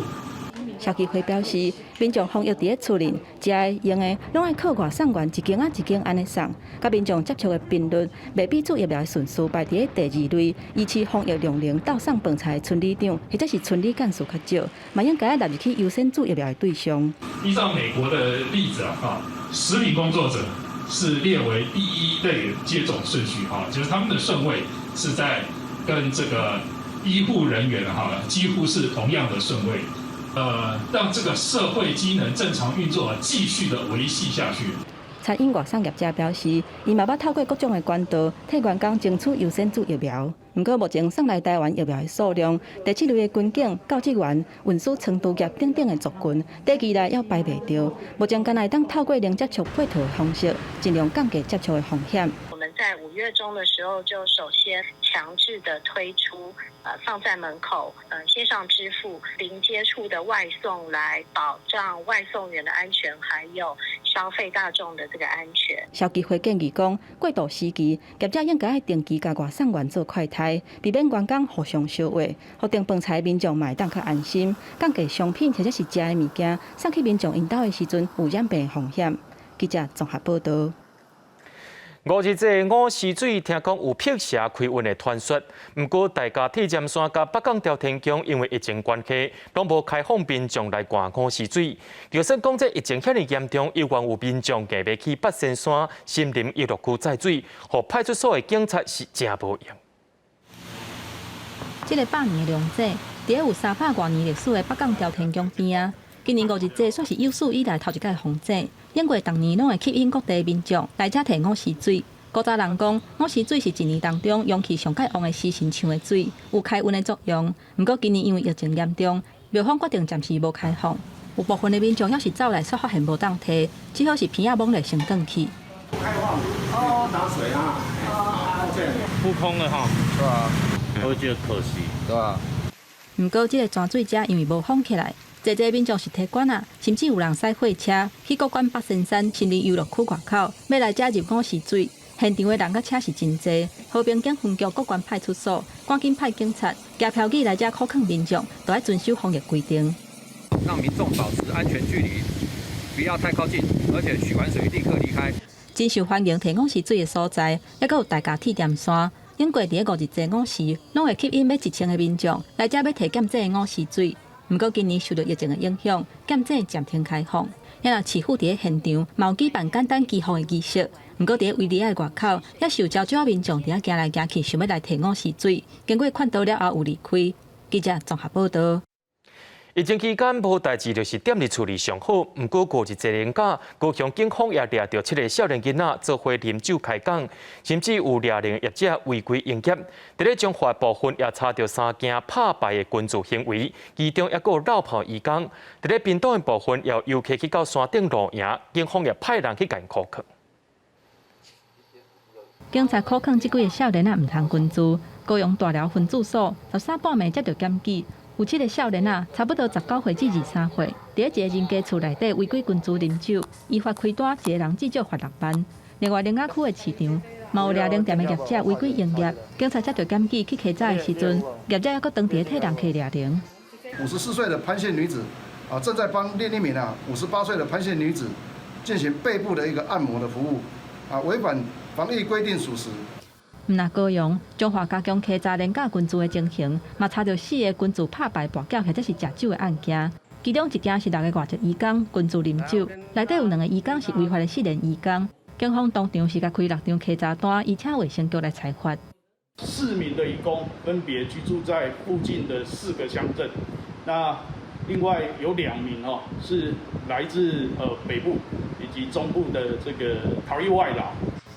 消基會表示，民眾防疫佇咧厝裡，食的、用的，攏愛靠外送員一間仔一間按呢送，佮民眾接觸的頻率，袂比注疫苗的順序排佇咧第二類，維持防疫量能鬥送飯菜的村里長或者是村里幹事較少，嘛應該納入去優先注疫苗的對象。依照美國的例子啊，食品工作者是列為第一類接種順序，哈，就是他們的順位是在跟這個醫護人員哈幾乎是同樣的順位。讓這個社會機能正常運作，繼續的維繫下去。餐飲外送業者表示，伊嘛捌透過各種的管道，替員工爭取優先注疫苗。毋過目前送來台灣疫苗的數量，第七類的軍警、教職員、運輸倉儲業等等的族群，短期內猶排袂著。目前敢若會當透過零接觸配套的方式，盡量降低接觸的風險。我們在5月中的時候就首先強制的推出，放在門口，線上支付、零接觸的外送，來保障外送員的安全，還有消費大眾的這個安全。消基會建議講，過渡時期，業者應該愛定期共外送員做快篩，避免員工互相相話，予訂飯菜民眾嘛會當較安心，降低商品或者是食的物件送去民眾𪜶兜的時陣有染病風險。記者綜合報導。五日節午時水聽講有辟邪開運的傳說，毋過大甲鐵尖山佮北港朝天宮因為疫情關係，攏無開放民眾來灌午時水。就算講這疫情遐爾嚴重，猶原有民眾硬欲去八仙山森林遊樂區載水，予派出所的警察是誠無閒。這个百年的龍井，佇咧有300外年歷史的北港朝天宮邊仔。今年五日節煞是有史以來頭一擺封井，因為逐年攏會吸引各地民眾來遮提午時水。古早人講，午時水是一年當中陽氣上蓋旺的時辰搶的水，有開運的作用。毋過今年因為疫情嚴重，廟方決定暫時無開放。有部分的民眾猶是走來，煞發現無當提，只好是鼻仔摸咧先轉去。開放哦，打水啊，哦，撲空了哈，是吧？我會覺得可惜，對吧？毋過這个泉水遮因為無封起來。濟濟民眾是提罐仔，甚至有人駛貨車去國關八仙山森林遊樂區外口，欲來遮入午時水。現場的人佮車是真濟。和平警分局國關派出所趕緊派警察、舉標語來遮苦勸民眾，都愛遵守防疫規定，讓民眾保持安全距離，不要太靠近，而且取完水立刻離開。真受歡迎提午時水的所在，猶閣有大甲鐵點山。頂過佇咧五日節午時，攏會吸引欲1000个民眾來遮欲提檢這个午時水。毋過今年受著疫情的影響，檢井暫停開放。猶若市府佇咧現場，嘛有舉辦簡單祈福的儀式。毋過佇咧圍籬仔外口，猶是有誠少民眾佇遐行來行去，想欲來提午時水。經過勸導了後，有離開。記者綜合報導。疫情期間無代誌，就是踮佇厝裡上好。毋過五日節連假，高雄警方也掠著七个少年囡仔做伙啉酒開講，甚至有掠零業者違規營業。佇咧彰化部分也查著三件拍牌的群聚行為，其中猶閣有落跑移工。佇咧屏東的部分，也有遊客去到山頂露營，警方也派人去共釦扣。警察釦扣這幾个少年仔毋通群聚，高雄大寮分駐所13晡暝接著檢舉。有七个少年仔，差不多19歲至23歲，佇咧一个人家厝內底違規群聚啉酒，依法開單，一个人至少罰6萬。另外，苓仔區的市場嘛有掠零店的業者違規營業，警察接著檢舉去稽查的時陣，業者猶閣當佇咧替人客掠零。 54歲的潘姓女子啊，正在幫另一名啊58歲的潘姓女子進行背部的一個按摩的服務，啊，違反防疫規定屬實。毋但高雄、彰化加強稽查連假群聚的情形，嘛查著四个群聚拍牌跋筊或者是食酒的案件。其中一件是六个外籍移工群聚啉酒，內底有兩个移工是違法的失聯移工。警方當場是共開六張稽查單，移請衛生局來裁罰。 4名的移工分別居住在附近的四個鄉鎮，那另外有2名哦是來自北部以及中部的這個逃逸外勞。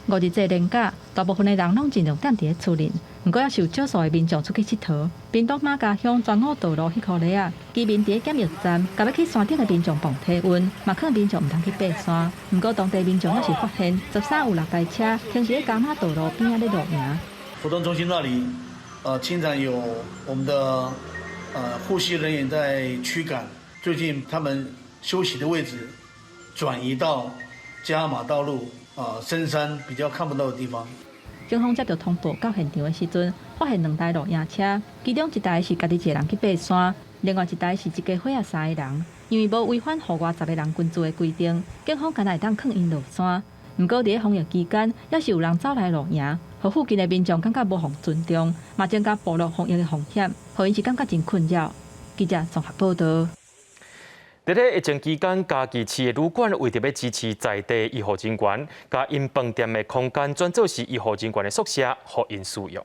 五日節連假，大部分的人攏盡量踮佇咧厝裡，毋過猶是有少數的民眾出去𨑨迌。屏東瑪家鄉全五道路彼箍里仔，居民佇咧檢疫站，共欲去山頂的民眾磅體溫，嘛勸民眾毋通去爬山。毋過當地民眾猶是發現，13有六台車停佇咧加馬道路邊仔咧露營。活動中心那裡，經常有我們的護視人員在驅趕。最近他們休息的位置轉移到加馬道路深山比較看不到的地方。警方接到通報到現場的時陣，發現兩台露營車，其中一台是家己一个人去爬山，另外一台是一家伙仔三个人。因為無違反戶外10个人群聚的規定，警方敢若會當放𪜶落山。毋過佇咧防疫期間，猶是有人走來露營，予附近的民眾感覺無予尊重，嘛增加暴露防疫的風險，予𪜶是感覺真困擾。記者綜合報導。佇咧疫情期間，嘉義市的旅館為著欲支持在地醫護人員，共𪜶飯店的空間轉做是醫護人員的宿舍，予𪜶使用。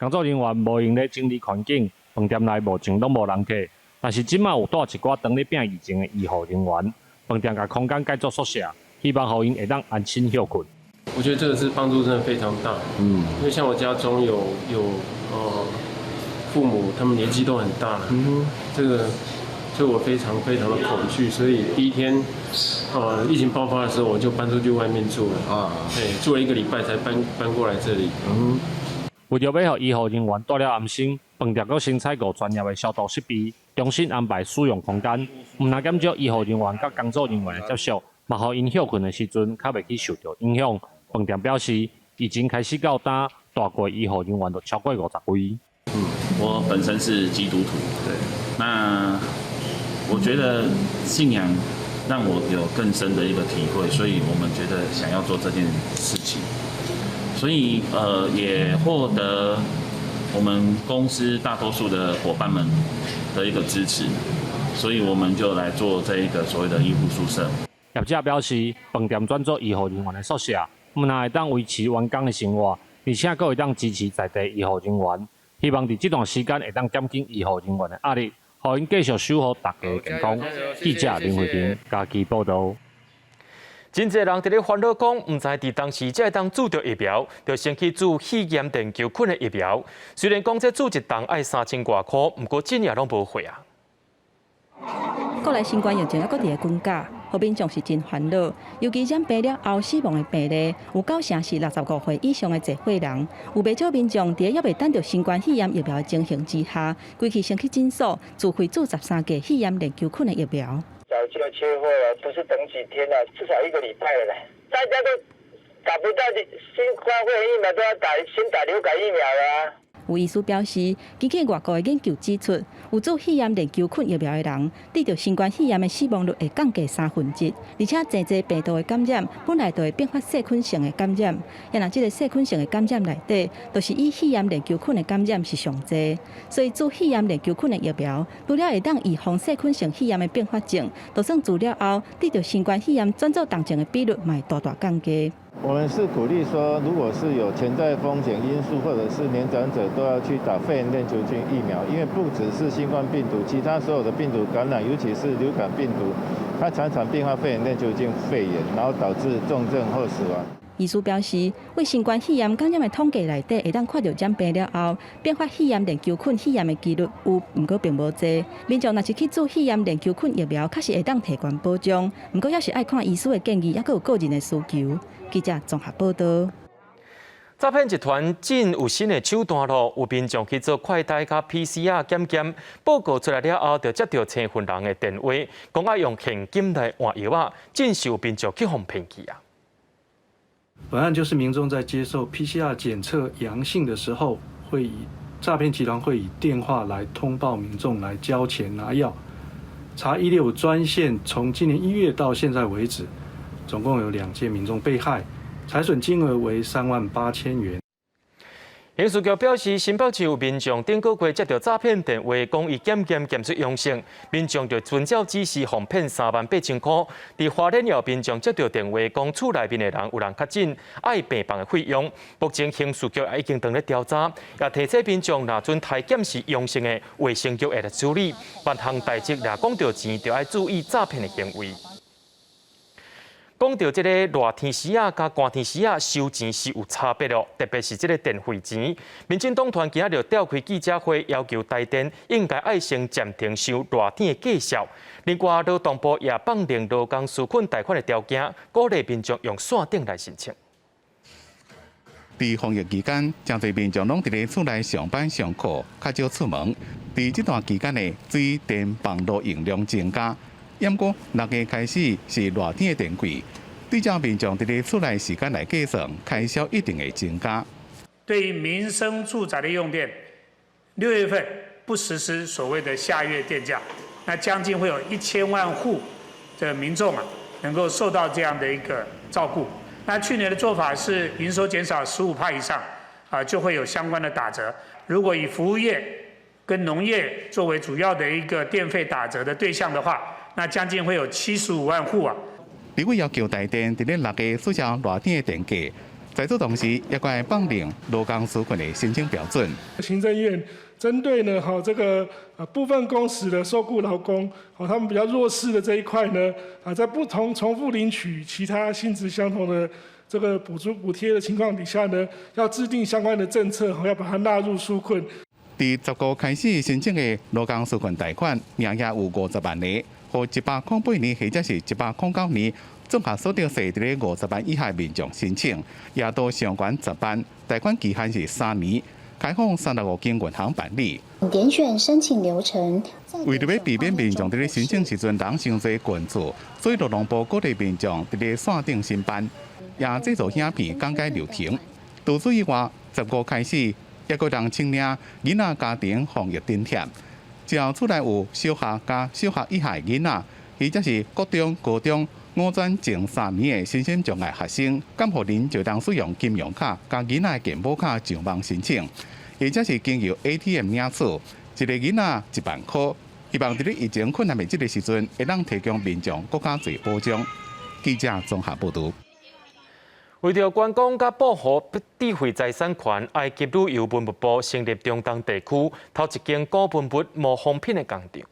工作人員無閒咧整理環境，飯店內目前攏無人客，但是這馬有帶一寡當咧拚疫情的醫護人員，飯店共空間改做宿舍，希望予𪜶會當安心歇睏。我覺得這個是幫助真的非常大，因為像我家中有父母，他們年紀都很大了，這個就我非常非常的恐懼，所以第一天，疫情爆發的時候，我就搬出去外面住了，對，住了一個禮拜才搬過來這裡。為著欲予醫護人員蹛了安心，飯店閣先採購專業的消毒設備，重新安排使用空間，毋但減少醫護人員佮工作人員的接觸，嘛予𪜶歇睏的時陣較袂去受著影響。飯店表示，疫情開始到今，蹛過醫護人員就超過50位。我本身是基督徒，對，那我覺得信仰讓我有更深的一個體會，所以我們覺得想要做這件事情，所以也獲得我們公司大多數的夥伴們的一個支持，所以我們就來做這一個所謂的醫護宿舍。業者表示，飯店轉做醫護人員的宿舍，毋但會當維持員工的生活，而且閣會當支持在地醫護人員。希望佇這段時間會當減輕醫護人員的壓力，予𪜶繼續守護大家的健康。記者林慧萍嘉義報導。真濟人佇咧煩惱講，毋知佇當時才會當注著疫苗，就先去注肺炎鏈球菌的疫苗。雖然講這注一針愛3000外箍，毋過真也攏無貨啊。國內新冠疫情猶閣佇咧滾絞，予民眾是真煩惱。尤其染病了後死亡的病例，有九成是65歲以上的濟歲人。有袂少民眾佇咧猶未等著新冠肺炎疫苗的情形之下，規氣先去診所自費注13劑肺炎鏈球菌的疫苗。早就缺貨了，不是等幾天了，至少一個禮拜了啦。大家都打不到新冠肺炎疫苗，都要打先打流感疫苗啦。有醫師表示，根據外國的研究指出，有注肺炎鏈球菌疫苗的人，得著新冠肺炎的死亡率會降低1/3，而且濟濟病毒的感染本來就會併發細菌性的感染，啊若這个細菌性的感染內底，就是以肺炎鏈球菌的感染是上濟，所以注肺炎鏈球菌的疫苗，除了會當預防細菌性肺炎的併發症，就算注了後得著新冠肺炎轉做重症的比率，嘛會大大降低。我們是鼓勵說，如果是有潛在風險因素或者是年長者，都要去打肺炎鏈球菌疫苗，因為不只是新冠病毒，其他所有的病毒感染，尤其是流感病毒，它常常併發肺炎鏈球菌肺炎，然後導致重症或死亡。醫師表示，對新冠肺炎感染的統計內底，會當看著染病了後，併發肺炎鏈球菌肺炎的幾率有，毋過並無濟。民眾若是去注肺炎鏈球菌疫苗，確實會當提懸保障，毋過猶是愛看醫師的建議，猶閣有個人的需求。記者綜合報導。詐騙集團真有新的手段囉，有民眾去做快篩佮 PCR 檢驗報告出來了後，就接著身份人的電話，講愛用現金來換藥仔，真是有民眾去予騙去啊！本案就是民眾在接受 PCR 檢測陽性的時候，會以詐騙集團會以電話來通報民眾來交錢拿藥。查165專線，從今年1月到現在為止，總共有2件民眾被害。財損金額為3萬8千元。刑事局表示，新北市有民眾頂個月接到詐騙電話，講伊檢驗檢出陽性，民眾就遵照指示予騙3萬8千塊。佇花蓮有民眾接到電話，講厝內面的人有人確診，愛病房的費用。目前刑事局也已經正咧調查，也提醒民眾若準篩檢是陽性的，衛生局會來處理。別項代誌若講著錢，就愛注意詐騙的行為。講著這个熱天時仔佮寒天時仔收錢是有差別囉，特別是這个電費錢。民進黨團今仔日召開記者會，要求台電應該愛先暫停收熱天的價數。另外，勞動部也放寬勞工紓困貸款的條件，鼓勵民眾用線頂來申請。佇防疫期間，誠濟民眾攏佇咧厝內上班上課，較少出門。佇這段期間呢，水電網路用量增加。毋過6月開始是熱天的電費，對照民眾佇咧厝內時間來計算，開銷一定會增加。對於民生住宅的用電，6月份不實施所謂的夏月電價，那將近會有1000萬戶的民眾啊，能夠受到這樣的一個照顧。那去年的做法是營收減少15%以上，啊，就會有相關的打折。如果以服務業跟農業作為主要的一個電費打折的對象的話，那將近會有75萬戶啊。立委要求台電佇咧6月取消熱天的電價，在此同時，也閣放寬勞工紓困的申請標準。行政院針對呢，哈，這個部分工時的受僱勞工，好，他們比較弱勢的這一塊呢，啊，在不同重複領取其他性質相同的這個補助補貼的情況底下呢，要制定相關的政策，要把它納入紓困。佇10月開始申請的勞工紓困貸款，名額有50萬個，予108年或者是109年綜合所得稅佇咧50萬以下民眾申請，額度上懸10萬，貸款期限是3年，開放35間銀行辦理。點選申請流程。為著欲避免民眾佇咧申請時陣人傷濟群聚，所以勞動部鼓勵民眾佇咧線頂申辦，也製作影片講解流程。除此以外，15開始，猶閣通申領囡仔家庭防疫津貼，只要厝內有小學佮小學以下囡仔，或者是國中、高中五專前3年的身心障礙學生，監護人就通使用金融卡佮囡仔的健保卡上網申請，或者是經由 ATM 領取，一个囡仔1萬箍。希望佇咧疫情困難的這个時陣，會當提供民眾閣較濟保障。記者綜合報導。為著觀光佮保護智慧財產權，埃及旅遊文物部成立中東地區頭一間古文物模仿品的工廠。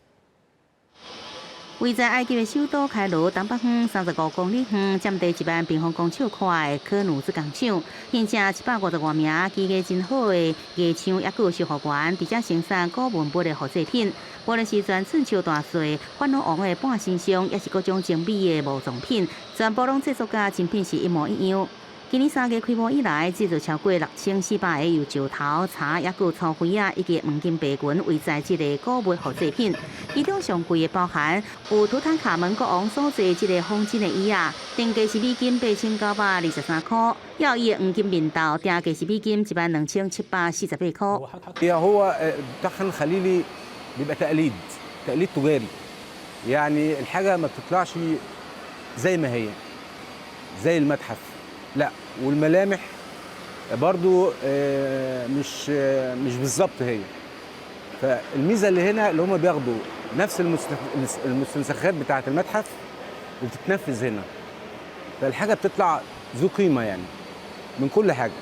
位在埃及的首都開羅東北方35公里遠，佔地1萬平方公尺寬的科努茲工廠，現正150多名技藝真好的藝匠，抑閣有修復員，佇遮生產古文物的複製品。無論是全寸尺大細、法老王的半身像，抑是各種精美的墓葬品，全部攏製作佮真品是一模一樣。今年3月開幕以來，製作超過6400個由石頭、柴，抑閣粗灰仔以及黃金白銀為材質的古物複製品。其中上貴的包含有圖坦卡門國王所坐這个黃金的椅仔，定價是美金8923塊；抑有伊的黃金面頭，定價是美金1萬2748塊。 هو بتاع خان الخليلي بيبقى تقليد تقليد تجاري، يعني الحاجة ما بتطلعش زي ما هي زي المتحف، لا والملامح برضو مش بالظبط هي. فالميزه اللي هنا اللي هم بياخدوا نفس المستنسخات بتاعه المتحف وبتتنفذ هنا، فالحاجه بتطلع ذو قيمه يعني من كل حاجه.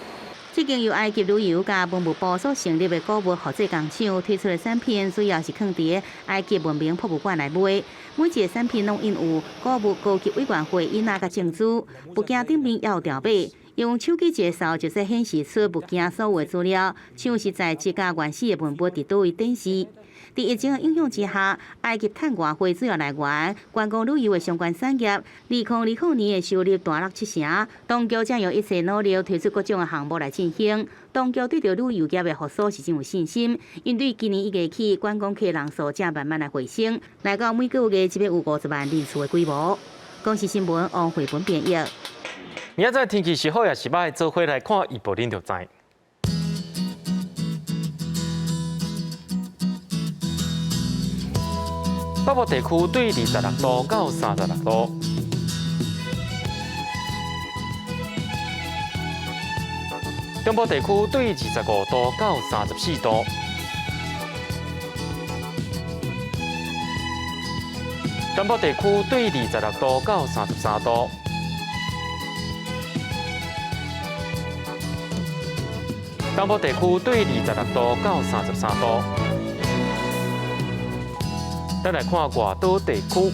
這間由埃及旅遊佮文物部所成立的古物複製工廠推出的產品，主要是囥佇埃及文明博物館來賣。每一个產品攏印有古物高級委員會印仔佮證書，物件頂面也有條碼。用手機一掃，就會顯示出物件所有的資料，像是材質佮原始的文物佇佗位展示。佇疫情的影響之下，埃及趁外匯主要來源，觀光旅遊的相關產業，2020年的收入大落7成。當局正用一切努力推出各種的項目來振興。當局對著旅遊業的復甦是真有信心，因對今年一月起，觀光客人數正慢慢來回升，來到每個月這欲有50萬人次的規模。公視新聞王慧文編譯。明仔載天氣是好抑是䆀，做伙來看預報，恁就知。北部地區對26度到36度。中部地區對25度到34度。南部地區對26度到33度。東部地區對26度到33度。咱來看外島地區，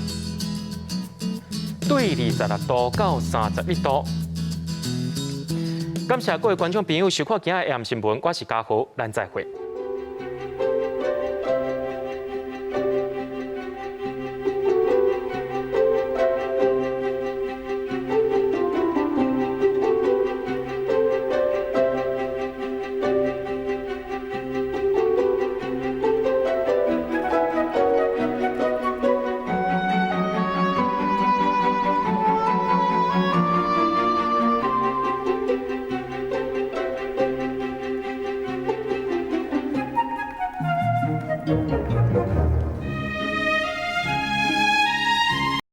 對26度到31度。感謝各位觀眾朋友收看今仔的 AM 新聞，我是嘉豪，咱再會。